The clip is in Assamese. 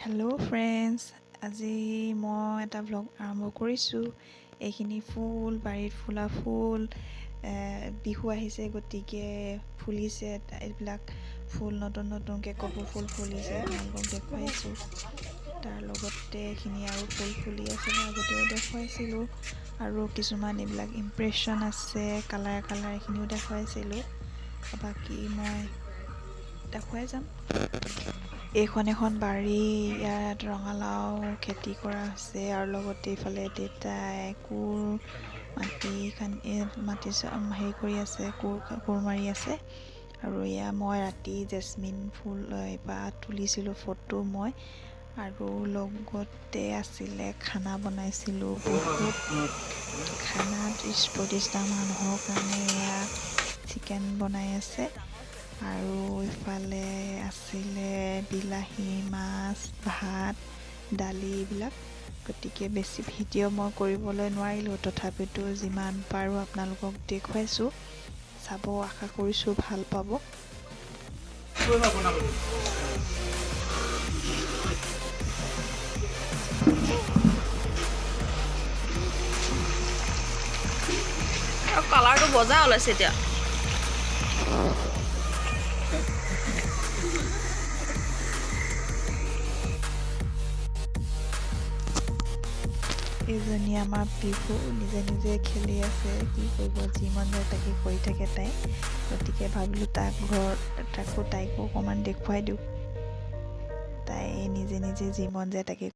হেল্ল' ফ্ৰেণ্ডছ, আজি মই এটা ভ্লগ আৰম্ভ কৰিছোঁ। এইখিনি ফুল, বাৰীত ফুলা ফুল। বিহু আহিছে, গতিকে ফুলিছে এইবিলাক ফুল। নতুন নতুনকৈ কপৌ ফুল ফুলিছে, আপোনালোকক দেখুৱাইছোঁ। তাৰ লগতে এইখিনি আৰু ফুল ফুলি আছে, মই আগতেও দেখুৱাইছিলোঁ। আৰু কিছুমান এইবিলাক ইমপ্ৰেশ্যন আছে, কালাৰ কালাৰ, এইখিনিও দেখুৱাইছিলোঁ। বাকী মই দেখুৱাই যাম। এইখন এখন বাৰী, ইয়াত ৰঙালাও খেতি কৰা হৈছে। আৰু লগতে ইফালে দেউতাই কোৰ মাটি খান্দি, মাটি হেৰি কৰি আছে, কোৰ কোৰ মাৰি আছে। আৰু এয়া মই ৰাতি জেচমিন ফুল এপাহ তুলিছিলোঁ ফটো মই। আৰু লগতে আছিলে খানা বনাইছিলোঁ বহুত খানা, 30-35টা মানুহৰ কাৰণে। এয়া চিকেন বনাই আছে আৰু ইফালে আছিলে বিলাহী, মাছ, ভাত, দালি এইবিলাক। গতিকে বেছি ভিডিঅ' মই কৰিবলৈ নোৱাৰিলোঁ, তথাপিতো যিমান পাৰোঁ আপোনালোকক দেখুৱাইছোঁ। চাব, আশা কৰিছোঁ ভাল পাব। আৰু কালাৰটো বজা ওলাইছে এতিয়া। এইজনী আমাৰ পিহু, নিজে নিজে খেলি আছে। কি কৰিব, যি মন যায় তাকে কৰি থাকে তাই। গতিকে ভাবিলোঁ তাক ঘৰত তাকো তাইকো অকণমান দেখুৱাই দিওঁ। তাই নিজে নিজে যি মন যায় তাকে